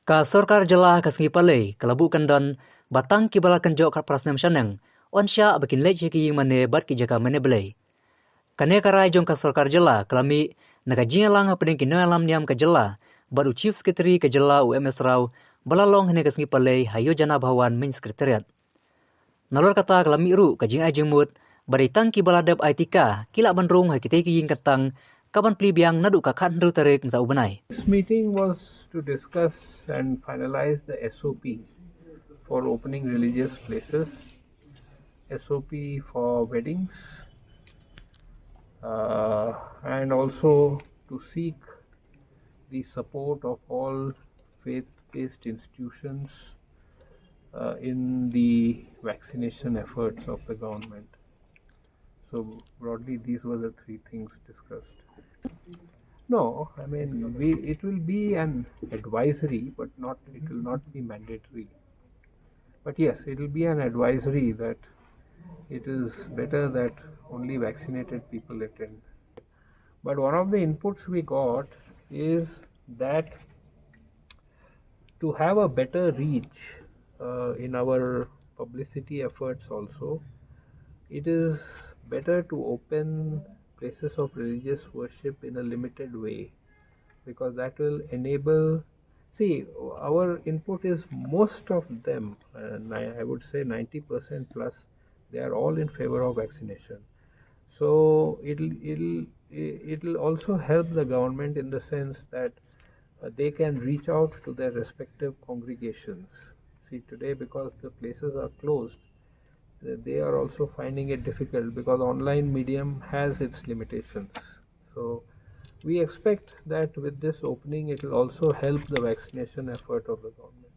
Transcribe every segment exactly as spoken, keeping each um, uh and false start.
Ka sorkar jylla ka sngi Palei ka la buh kyndon ba tang kiba la kynjoh khatphra snem shaneng yn shah ba kin leit sha ki ïing mane bad ki jaka mane blei. Kane ka rai jong ka sorkar jylla ka la mih na ka jingïalang hapdeng ki nongïalam niam ka jylla bad u Chief Secretary ka jylla, u M S Rao, ba la long hynne ka sngi Palei ha Yojana Bhawan, Main Secretariat. Nalor kata ka la mih ruh ka jingai jingmut ba dei tang kiba la dep ai tika ki lah ban rung ha kitei ki ïing kyntang, ka ban plie biang naduh ka khathynriew tarik mynta u bnai. This meeting was to discuss and finalize the S O P for opening religious places, S O P for weddings, uh, and also to seek the support of all faith-based institutions uh, in the vaccination efforts of the government. So broadly, these were the three things discussed. No, I mean, we, it will be an advisory, but not, it will not be mandatory. But yes, it will be an advisory that it is better that only vaccinated people attend. But one of the inputs we got is that to have a better reach uh, in our publicity efforts also, it is better to open places of religious worship in a limited way, because that will enable, see, our input is most of them, uh, ni- I would say ninety percent plus, they are all in favor of vaccination. So it'll it'll it'll also help the government in the sense that uh, they can reach out to their respective congregations. See, today, because the places are closed, uh, they are also finding it difficult because online medium has its limitations. So we expect that with this opening, it will also help the vaccination effort of the government.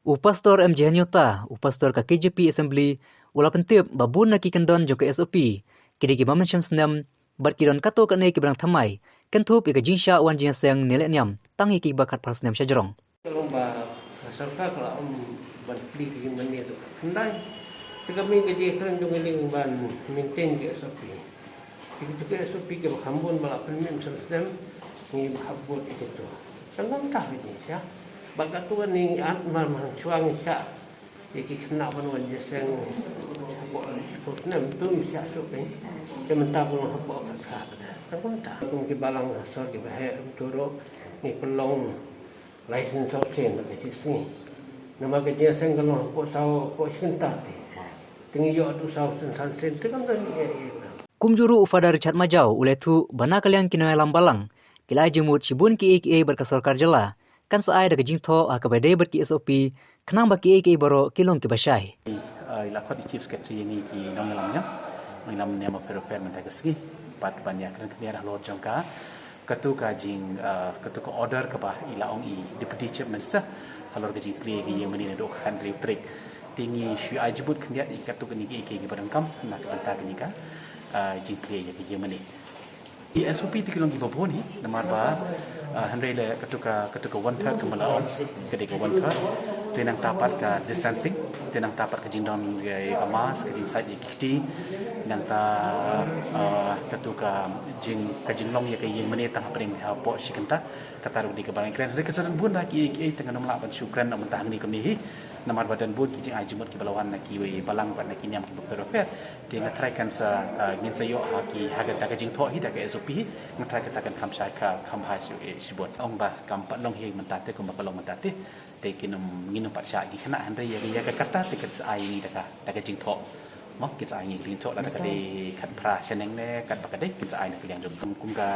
U Pastor M J Hanyota, u Pastor ka K J P Assembly, u la pyntip ba bun na ki kyndon jong ka S O P ki dei kiba mynshem snem bad ki don katto katne kiba dang thymmai kynthup ïa ka jingshah wan jingïaseng ne leh niam tang ïa kiba khatphra snem shajrong. Ka long ba ka sorkar ka la ong ban plie ka ïing mane to khyndai. Te ka mih ka jingkren jong ngi ban maintain ka S O P. Ki tu ki S O P kiba kham bun ba la pynmih mynshem snem, ngi ba hap bud ïa kito. Tang kumta ka jingshisha. Bad katto katne ngi ïaid mar mar shuwa ngi shah ïa ki khynnah ban wan jingïaseng hapoh shiphew snem, to ngi shah shuh kein. Te mynta ba long hapoh khatphra pat. Tang kumta kum ki balang ha sor kiba heh, to ruh ngi pynlong license option ha ka shi sngi. Namar ka jingïaseng ka long hapoh saw, hapoh shi kynta te. Te ngi ïoh haduh saw sien san sien te kam don ïa ïa. Kumjuh ruh u Father Richard Majaw u la ïathuh ba na ka liang ki nongïalam balang ki la ai jingmut shibun kiei kiei bad ka sorkar jylla kan sa ai da ka jingthoh ha kaba dei bad ki S O P khnang ba kiei kiei baroh ki long kiba shai. Ah, i la khot i Chief Secretary ïa ngi ki nongïalam niam, nongïalam niam Affairs Welfare mynta ka sngi bad ban ïakren khyndiat halor jong ka katu ka jing, ah, katu ka order kaba i la ong i Deputy Chief Minister halor ka jingplie ka ïing mane naduh ka khathynriew tarik. Te ngi shu ai jingmut khyndiat ïa katu kane kiei kiei kiba donkam na ka bynta kane ka, ah, jingplie ïa ka ïing mane. I S O P te ki long kiba bun hi namar ba, ah, hynrei le katu ka, katu ka one third kaba la ong ka dei ka one third. Te nangta pat ka distancing, te nangta pat ka jingdon ïa ka mask, ka jingsait ïa ki kti, nangta, ah, katu ka jing, ka jinglong ïa ka ïing mane tang hapdeng hapoh shi kynta. Kata ruh ka dei kaba ngi kren. Hynrei ka sa don bun da kiei kiei te ngan ym lah ban shu kren noh mynta hangne kumne hi. Namar ba don bun ki jingai jingmut kiba la wan na kiwei balang bad na ki niam kiba pher bapher. Te nga tharai kan sa, ah, ngin sa ïoh ha ki, ha kata ka jingthoh hi da ka S O P hi. Nga tharai kata kan kham shai, ka kham bha shu, eh, shibun. Ong ba kam pat long hi mynta te kumba ka long mynta te. Te kin ym, ngin ym pat shah ki khynnah, hynrei ïa, ïa ka kata te kan sa ai ngi da ka, da ka jingthoh. Mo, kin sa ai ngi ka jingthoh lada ka dei khatphra shaneng ne katba ka dei, kin sa ai na ka liang jong kum, kum ka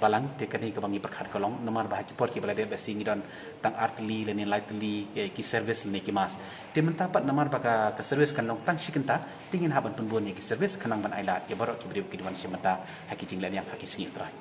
balang. Te kane kaba ngi pyrkhat ka long namar ba ha ki por kiba la dep da shi ngi don tang ar tylli lane lai tylli ki, ki service lane ki mass. Te mynta pat namar ba ka, ka service kan long tang shi kynta, te ngin hap ban pynbun ïa ki service khnang ban ailad ïa baroh ki briew ki dei ban shim bynta ha ki jingleh niam ha ki sngi U Trai.